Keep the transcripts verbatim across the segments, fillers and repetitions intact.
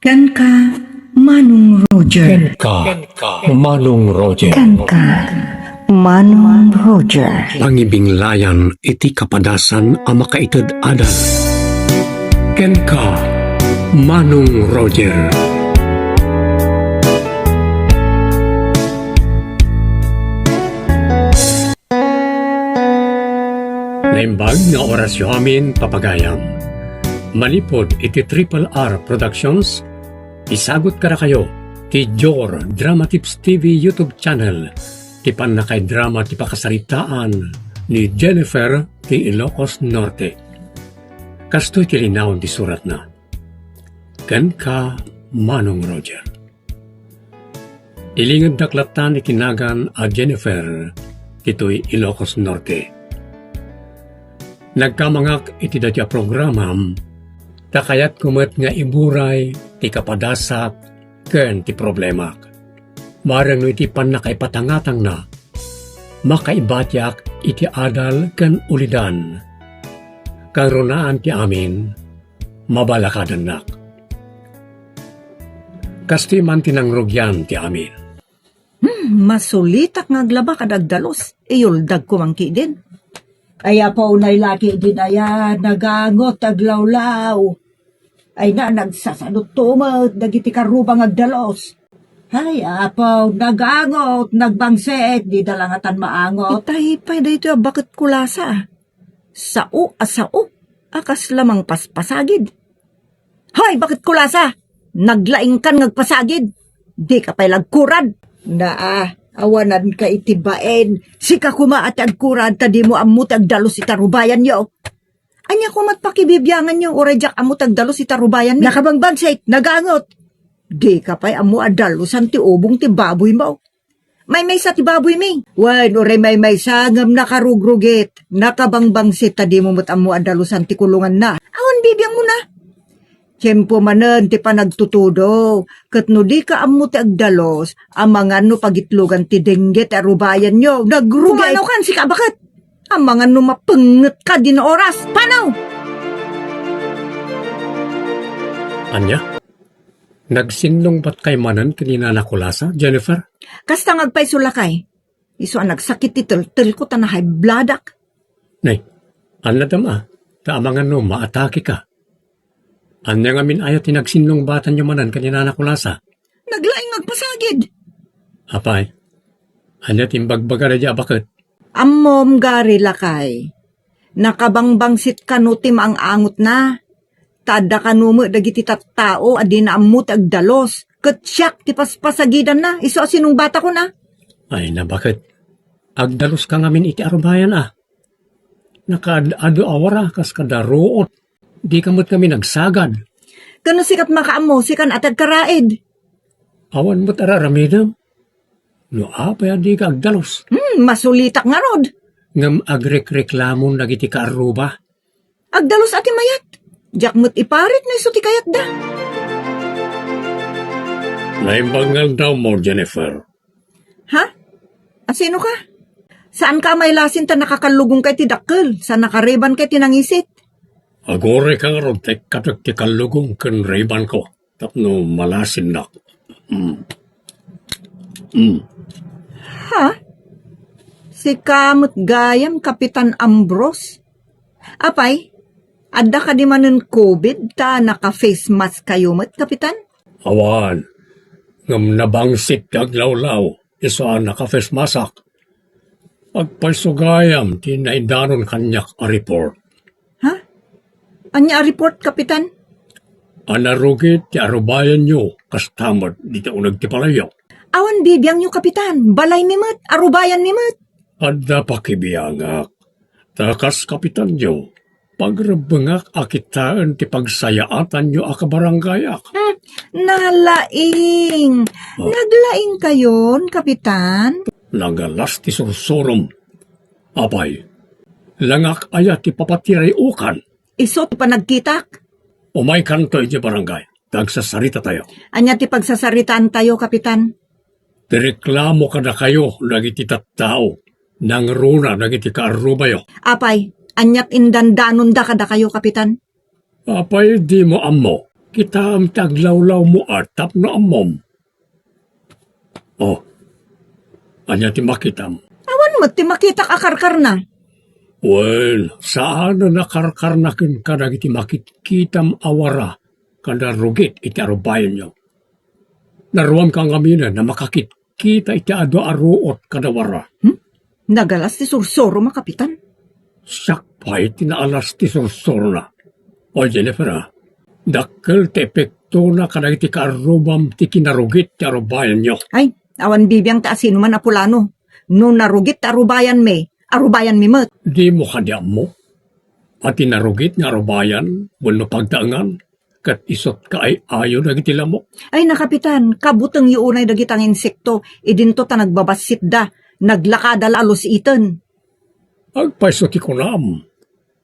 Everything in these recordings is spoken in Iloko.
Kenka, Manong Roger. Kenka, Manong Roger. Kenka, Manong Roger. Pangibinglayan iti kapadasan a makaited adal. Kenka, Manong Roger. Naimbag nga orasyo amin, papagayam. Manipud iti Triple R Productions, isagut kadakayo ti Dior Drama Tips T V YouTube channel ti pannakaidrama ti pakasaritaan ni Jennifer ti Ilocos Norte. Kastoy ti linaon ti suratna. Kenka, Manong Roger. Ilingeddak lattan iti nagan a Jennifer ditoy Ilocos Norte. Nagkamangak iti daytoy a programam, ta kayatko met nga iburay ti kapadasak ken ti problemak. Bareng no iti pannakaipatangatangna, makaibatiak iti adal ken ulidan. Kangrunaan ti amin, mabalakadannak. Kastoy man ti nangrugian ti amin. Hmm, masulitak nga aglaba kad agdalus. Iyuldagko man ketdin. Ay, apo, unay laki din aya, nagangot, aglawlaw. Ay na, nagsasanot tumet, dagiti karruba nga agdalus. Ay, apo, nagangot, nagbangsit, di da langatan maangot. Itay pay daytoy a baket kulasa. Sao a sao, a kasla mangpaspasagid. Hoy, baket kulasa! Naglaingkan nga agpasagid. Dika pay la agkurad. Naa, awananka iti bain. Sika koma a ti agkurad ta dimo ammo ti agdalus iti arubayanyo. Ania koma ti pakibibianganyo, uray diak ammo ti agdalus iti arubayanmi? Nakabangbangsit, nagangot. Dika pay ammo a dalusan ti ubong ti baboymo. Maymaysa ti baboymi. Wen, uray maymaysa, ngem nakarugrugit. Nakabangbangsit ta dimo met ammo a dalusan ti kulonganna. Awan bibiangmona. Tiempo manen ti panagtutudo. Ket no dika ammo ti agdalus, amangan no pagitlogan ti dengue ti arubayanyo. Nagrugit. Pumanaw kan, sika a baket. Amangan no mapengngetka dina oras. Panaw! Ania? Nagsinlungbatkay manen ken ni Nana Kulasa, Jennifer? Kasta nga agpayso lakay. Isu a nagsakit ti teltelko ta na-high blood-ak. Nay, annadem a, ta amangan no maatakeka. Ania ngamin aya ti nagsinlungbatanyo manen ken ni Nana Kulasa? Naglaing nga agpasagid. Apay, ania ti imbagbaga daydi a baket? Ammom, gari, lakay. Nakabangbangsit kano ti maang-angotna. Ta adda kano met dagiti tattao a dina ammo ti agdalus, ket siak ti paspasagidanna, isu a sinungbatakon a. Ay, nabaket. Agdaluska ngamin iti arubayan a. Nakaad-adu a wara kas kada ruot. Dika met ngamin agsagad. Ken no sika ti makaammo, sikan a ti agkaraid. Awan met ar-aramidem. No apay a dika agdalus? Hmm, masulitak ngarud. Ngem agrekreklamon dagiti kaarruba. Agdalus a ti mayat. Diak met iparit no isu ti kayatda. Naimbag nga aldaw mo, Jennifer. Ha? Asino ka? Saan ka a mailasin ta nakakallugongkay ti dakkel, sa nakaribankay ti nangisit? Aguray ka ngarud ta ikkatek ti kallugong ken ribanko tapno malasinnak. Mm. Mm. Ha? Sika met gayam, Kapitan Ambrose? Apay, adda kadi manen covid ta naka-face mask kayo met, Kapitan? Awan, ngem nabangsit ti aglawlaw, isu a naka-face mask-ak. Agpayso gayam ti naidanon kaniak a report. Ha? Ania a report, Kapitan? A narugit ti arubayanyo, kasta met dita uneg ti balayyo. Awan bibiangyo, Kapitan. Balaymi met, arubayanmi met. Adda pakibiangak. Ta kas kapitanyo, pagrebbengak a kitaen ti pagsayaatanyo a kabarangayak. Hmm, nalaing. Ah. Naglaing kayon, Kapitan? Nagalas ti sursurom. Apay, langak aya ti papatiray-ukan? Isu ti panagkitak. Umaykanto idiay barangay. Agsasaritatayo. Ania ti pagsasaritaantayo, Kapitan? Ti reklamo kadakayo dagiti tattao, nangruna dagiti kaarrubayo. Apay, aniat indandanonda kadakayo, Kapitan? Apay, dimo ammo? Kitaem ti aglawlawmo a tapno ammom. Oh, ania ti makitam? Awan met ti makitak a karkarna. Wen, saan a nakarkarna kenka dagiti makitkitam a wara kada rugit iti arubayanyo. Naruamka ngaminen a makakitkita iti adu a ruot kada wara. Hmm? Nagalas ti sursurom a, Kapitan. Siak pay ti naalas ti sursurona. O, Jennifer, a, dakkel ti epektona kadagiti kaarrubam ti kinarugit ti arubayanyo. Ay, awan bibiang ti asinoman a pulano. No narugit ti arubayanmi, arubayanmi met. Dimo kadi ammo a ti narugit nga arubayan wenno pagtaengan ket isut' kaay-ayo dagiti lamok? Ay, na, Kapitan, kabutengyo unay dagita nga insekto idinto ta nagbabassitda, naglakada la a lus-iten. Agpayso ti kunam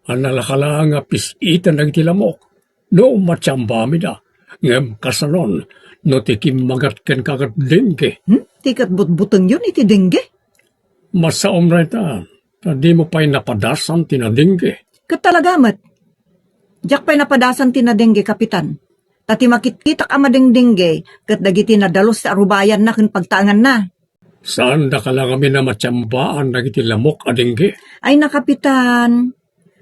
a nalaka la nga pis-iten dagiti lamok no matiambaamida, ngem kasanon no ti kimmagat kenka ket dengue? Hmm? Ti ket butbutengyon iti dengue? Masaom dayta, ta dimo pay napadasan ti nadengge. Ket talaga met. Diak pay napadasan ti nadengge, Kapitan. Ta ti makitkitak a madengdengge ket dagiti nadalus ti arubayanna ken pagtaenganna. Saandaka la ngamin a matiambaan dagiti lamok a dengge? Ay na, Kapitan.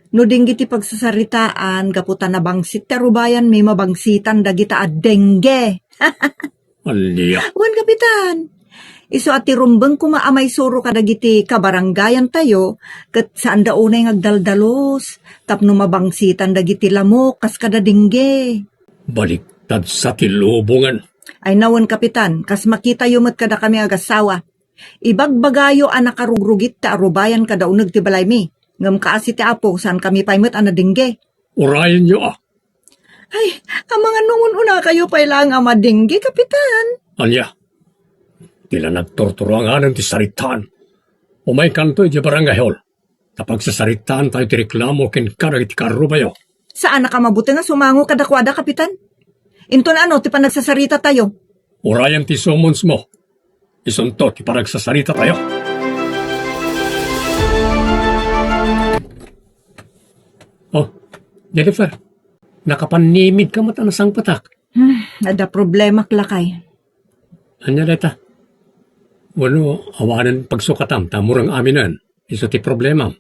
No dengge ti pagsasaritaan, gapu ta nabangsit ti arubayanmi, mabangsitan dagita a dengge. Ania? Wen, Kapitan. Isu a ti rumbeng koma a maisuro kadagiti kabarangayantayo, ket saanda unay nga agdaldalus tapno mabangsitan dagiti lamok kas kada dengge. Baliktad sa ti lubongen. Ay na wen, Kapitan, kas makitayo met kadakami agassawa. Ibagbagayo a nakarugrugit ti arubayan kada uneg ti balaymi, ngem kaasi ti Apo, saankami pay met a nadengge. Urayenyo a. Ay, amangan no ngun-unakayo pay laeng a madengge, Kapitan. Ania? Ti la nagturturuanganen ti saritaan. Umaykanto idiay barangay hall. Ta pagsasaritaantayo ti reklamo kenka dagiti kaarrubayo. Saanaka mabuteng a sumango kadakuada, Kapitan? Inton ano ti panagsasaritatayo? Urayen ti summonsmo. Isunto ti panagsasaritatayo. Oh, Jennifer, nakapannimidka met a nasangpetak. Hmm, adda problemak, lakay. Ania dayta? Wenno, awanen pagsukatam ta mureng aminen. Isu ti problemam.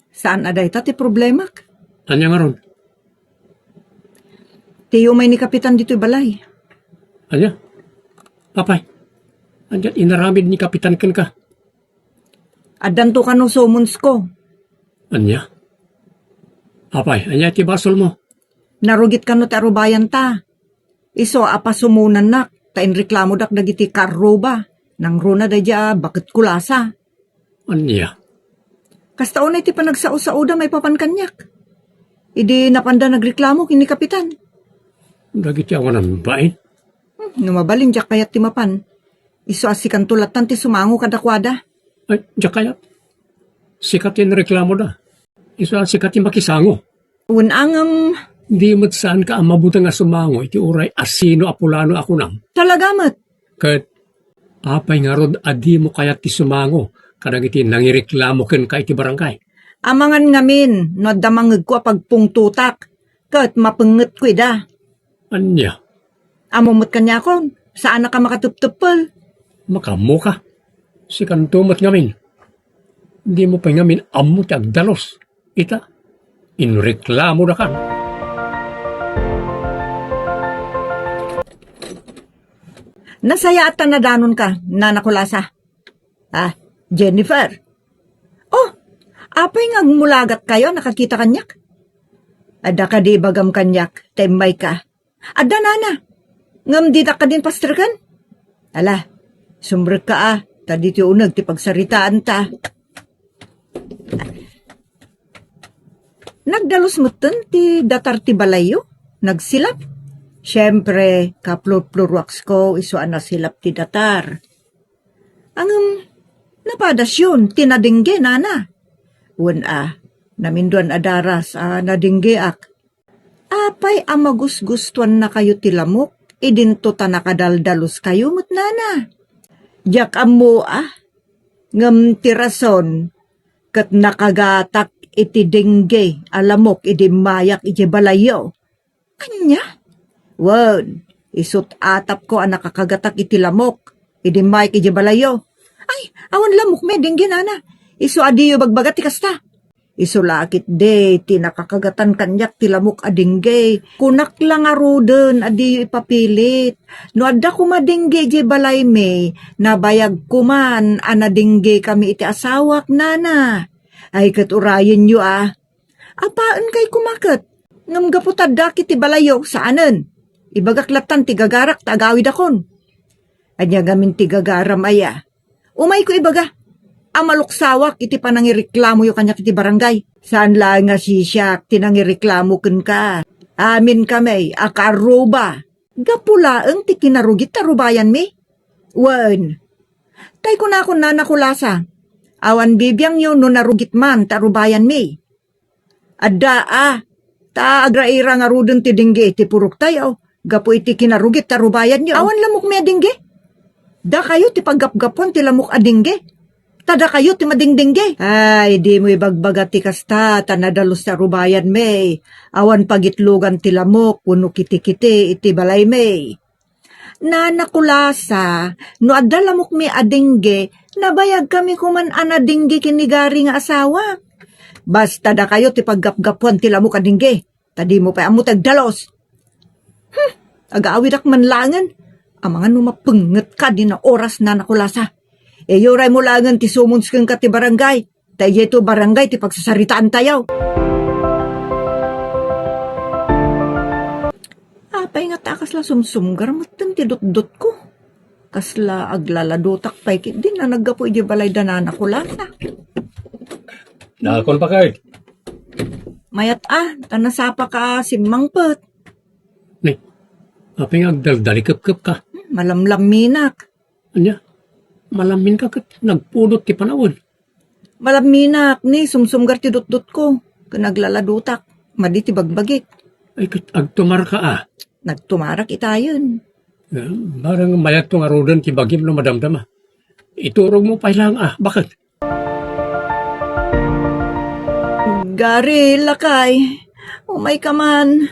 Saan a dayta ti problemak? Ania ngarud? Ti umay ni Kapitan ditoy balay. Ania? Apay? Ania inaramid ni Kapitan kenka? Addanto kano summonsko. Ania? Apay, ania ti basolmo? Narugit kano ti arubayanta. Isu a pasumonannak, ta inreklamodak dagiti kaarruba. Nangruna daydiay a baket kulasa. Ania? Kasta unay ti panagsao-saoda maipapan kaniak. Idi napanda nagreklamo ken ni Kapitan. Dagiti awanan bain? Hmm, no mabalin, diak kayat ti mapan. Isu a sikanto lattan ti sumango kadakuada. Ay, diak kayat. Sika ti inreklamoda. Isu a sika ti makisango. Wen a ngem. Di met saanka a mabuteng a sumango iti uray asino a pulano a kunam. Talaga met. Ket apay ngarud a dimo kayat ti sumango kadagiti nangireklamo kenka iti barangay? Amangan ngamin no adda mangngegko a pagpungtotak, ket mapengngetko ida. Ania? Ammom met kaniakon, saannak a makatepteppel. Makaammoka. Sikanto met ngamin. Dimo pay ngamin ammo ti agdalus. Ita, inreklamodakan. Nasayaat ta nadanonka, Nana Kulasa. Ah, Jennifer. Oh, apay nga agmulagatkayo a nakakita kaniak? Adda kadi ibagam kaniak, ta immayka? Adda, Nana. Ngem didak kadin pastreken? Ala, sumrekka a, ta ditoy uneg ti pagsaritaanta. Nagdalus metten ti datar ti balayyo, nagsilap. Siempre, kaplurpluruaksko isu a nasilap ti datar. Ngem, napadasyon ti nadengge, Nana. Wen a, naminduan a daras a nadenggeak. Apay a magusgustoannakayo ti lamok idinto ta nakadaldaluskayo met, Nana? Diak ammo a, ngem ti rason ket nakagatak iti dengge a lamok idi immayak idiay balayyo. Ania? Wen, isut' atapko a nakakagatak iti lamok idi immayak idiay balayyo. Ay, awan lamokmi a dengge, nana. Isu a diyo ibagbaga ti kasta. Isu la ketdi ti nakakagatan kaniak ti lamok a dengge. Kunak la ngaruden a diyo ipapilit. No adda koma dengge idiay balaymi, nabayag koman a nadengge kami iti asawak, nana. Ay, ket urayenyo a. Apaen kay koma ket. Ngem gapu ta addak iti balayyo, saanen. Ibagak lattan ti gagarak ta agawidakon. Ania ngamin ti gagaram aya? Umayko ibaga a maluksawak iti panangireklamoyo kaniak iti barangay. Saan laeng a siak ti nangireklamo kenka. Amin kami a kaarruba. Gapu laeng ti kinarugit ta rubayanmi. Wen, tay kunakon, nana Kulasa, awan bibiangyo no narugit man ta rubayanmi. Adda a, ta agraira ngaruden ti dengge ti puroktayo gapu iti kinarugit ta rubayanyo. Awan lamokmi a dengge? Dakayo ti paggapgapuan ti lamok a dengge. Ta dakayo ti madengdengge. Ay, dimo ibagbaga ti kasta, ta nadalus ti arubayanmi. Awan pagitlogan ti lamok wenno kitikiti iti balaymi. Nana Kulasa, no adda lamokmi a dengge, nabayagkami koman a nadengge ken ni Gary nga asawak. Basta dakayo ti paggapgapuan ti lamok a dengge, ta dimo pay ammo ti agdalus. Hmm, agawidak man laengen. Amangan no mapengngetka dina oras, Nana Kulasa. Iyuraymo laengen ti summons kenka ti barangay. Ta idiay barangay ti pagsasaritaantayo. Apay nga ta kasla sumsumgar metten ti dutdotko? Kasla aglaladutak pay ketdi a naggapu idiay balay da Nana Kulasa. Nakon pa kay? Mayat a, ta nasapaka a simmangpet. Ni, apay nga agdaldalikepkep ka? Malamlaminak. Ania? Malamminka ket nagpudot ti panawen. Malamminak ni sumsumgar ti dutdotko, ken aglaladutak, madi ti bagbagik. Ay, ket agtumarka a. Nagtumarak itayen. Eh, barang mayatto ngaruden ti bagim no madamdama. Iturogmo pay laeng a, baket. Gary, lakay, umayka man.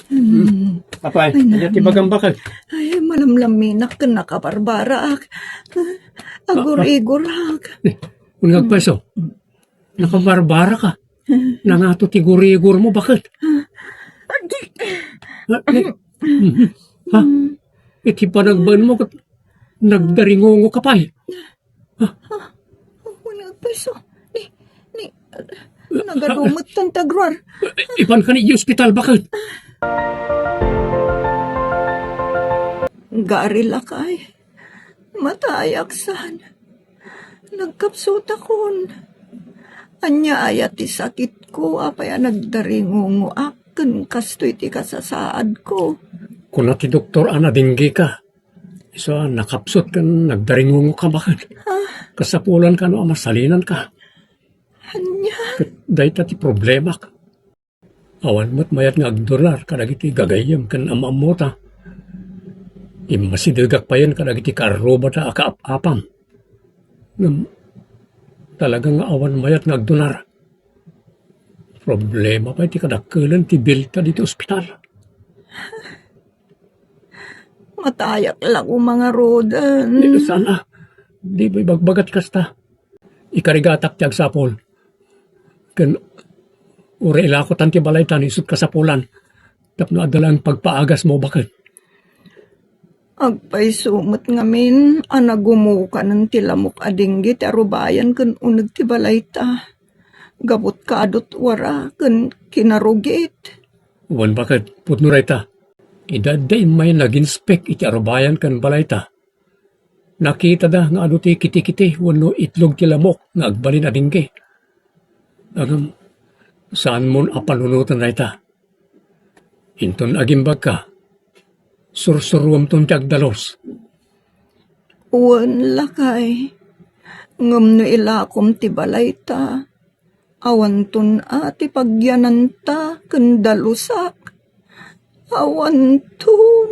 Hmm. Apay, ay, ania ti bagam, baket? Ay, malamlaminak ken nakabarbarak. Agurigurak. Eh, unagpayso. Nakabarbaraka. Nangato ti gurigurmo, baket? Adi. Ah, eh, mhm. Ha? Iti panagbaenmo ket nagdaringungoka pay. Ah, unagpayso. Ni, ni, nagadumet tan tagruar. Ipanka ni ospital, baket? Gary, lakay. Matayak san. Nagkapsutakon. Ania aya ti sakitko, apay a nagdaringungoak ken kastoy ti kasasaadko? Kuna ti doktor a nadinggika. Isu a nakapsut ken nagdaringungoka, baket. Ah. Kasapulan kano a masalinanka. Ania? Ket dayta ti problemak. Awan met mayat nga agdonar kadagiti gagayyem ken am-ammota. Immasidegak payen kadagiti kaarrubada a kaap-apam. Ngem talaga nga awan mayat nga agdonar. Problema pay ti kadakkelen ti bilta ditoy ospital. Matayak la koma ngaruden. Ni, saan a. Dimo ibagbaga ti kasta. Ikarigatak ti agsapul. Ken uray ilakotan ti balayta no isut' kasapulan tapno adda laeng pagpaagasmo, baket. Agpayso met ngamin a nagumokanen ti lamok a dengge ti arubayan ken uneg ti balayta. Gapu ta adut wara ken kinarugit. Wen, baket, pudno dayta. Idi adda immay naginspek iti arubayan ken balayta, nakitada nga adu ti kitikiti wenno itlog ti lamok nga agbalin a dengge. Ngem, saanmon a panunoten dayta. Inton agimbagka, sursuruemton ti agdalus. Wen, lakay. Ngem no ilakom ti balayta, awanton a ti pagyananta ken dalusak. Awanton.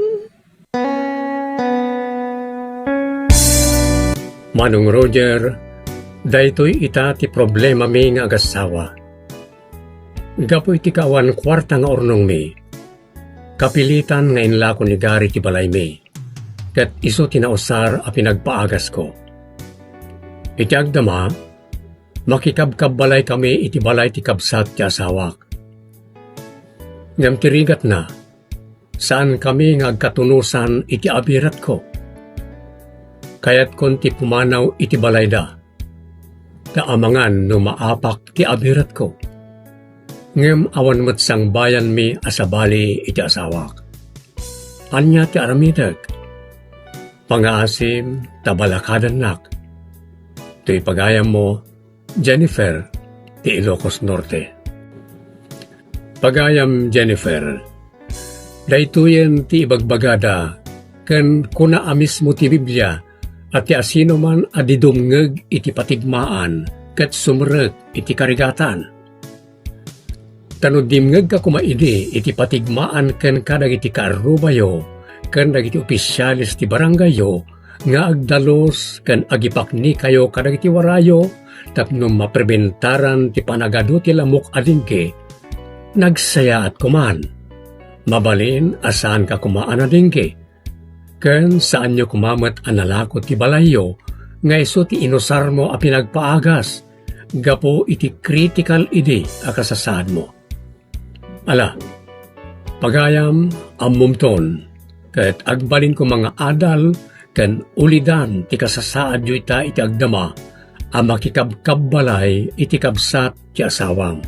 Manong Roger, daytoy ita ti problemami nga agassawa. Gapu iti kaawan kuarta nga urnongmi, Kapilitan nga inlako ni Gary ti balaymi, ket isu ti nausar a pinagpaagasko. Iti agdama, makikabkabbalay kami iti balay ti kabsat ti asawak. Ngem ti rigatna, saan kami nga agkatunosan iti abiratko. Kayatkon ti pumanaw iti balayda, ta amangan no maapak ti abiratko. Ngem awan met sangbayanmi a sabali iti asawak. Ania ti aramidek? Pangaasim ta balakadannak. Toy pagayammo, Jennifer, ti Ilocos Norte. Pagayam Jennifer, daytoyen ti ibagbagada, ken kuna a mismo ti Biblia a ti asinoman a di dumngeg iti patigmaan ket sumrek iti karigatan. Ta no dimngegka koma idi iti patigmaan ken kadagiti kaarrubayo ken dagiti opisiales ti barangayyo nga agdalus ken agipaknikayo kadagiti warayo tapno mapribentaran ti panagadu ti lamok a dengge, nagsayaat koman. Mabalin a saanka koma a nadengge, ken saanyo koma met a nalako ti balayyo nga isu ti inusarmo a pinagpaagas gapu iti critical idi a kasasaadmo. Ala, pagayam, ammomton, ket agbalin koma nga adal ken ulidan ti kasasaadyo ita iti agdama a makikabkabbalay iti kabsat ti asawam.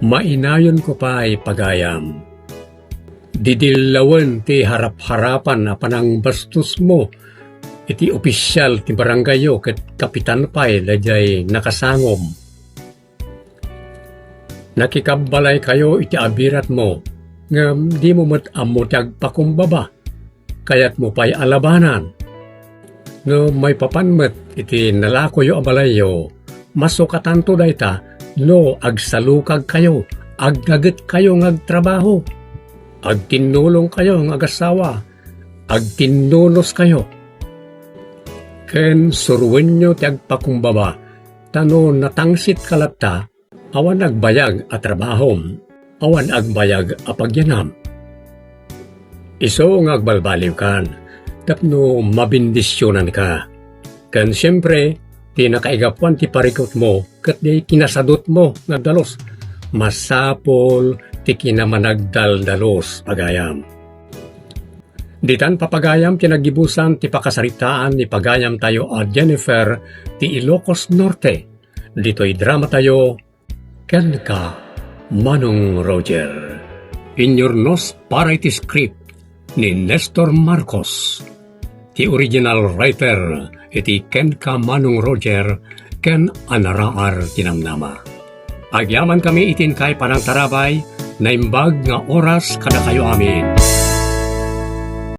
Mainayonko pay, pagayam. Didillawen ti harap-harapan a panangbastosmo iti opisial ti barangayyo ket kapitan pay daydiay nakasangom. Nakikabbalaykayo iti abiratmo, ngem dimo met ammo ti agpakumbaba. Kayatmo pay a labanan. No maipapan met iti nalakoyo a balayyo, masukatanto dayta no agsalukagkayo, agnagetkayo nga agtrabaho, agtinnulongkayo nga agasawa, agtinnunoskayo. Ken suroenyo ti agpakumbaba, ta no natangsitka latta, awan agbayag a trabahom, awan agbayag a pagyanam. Isu nga agbalbaliwkan tapno mabendisionanka. Ken siempre, ti nakaigapuan ti parikutmo ket di kinasadutmo nga agdalus. Masapul ti kinamanagdaldalus, pagayam. Ditan, papagayam, ti naggibusan ti pakasaritaan ni pagayamtayo a Jennifer ti Ilocos Norte. Ditoy dramatayo, Kenka, Manong Roger. Inyurnos para iti script ni Nestor Marcos, ti original writer iti Kenka, Manong Roger ken Anaraar ti Namnama. Agyamankami iti inkay panangtarabay, naimbag nga oras kadakayo amin.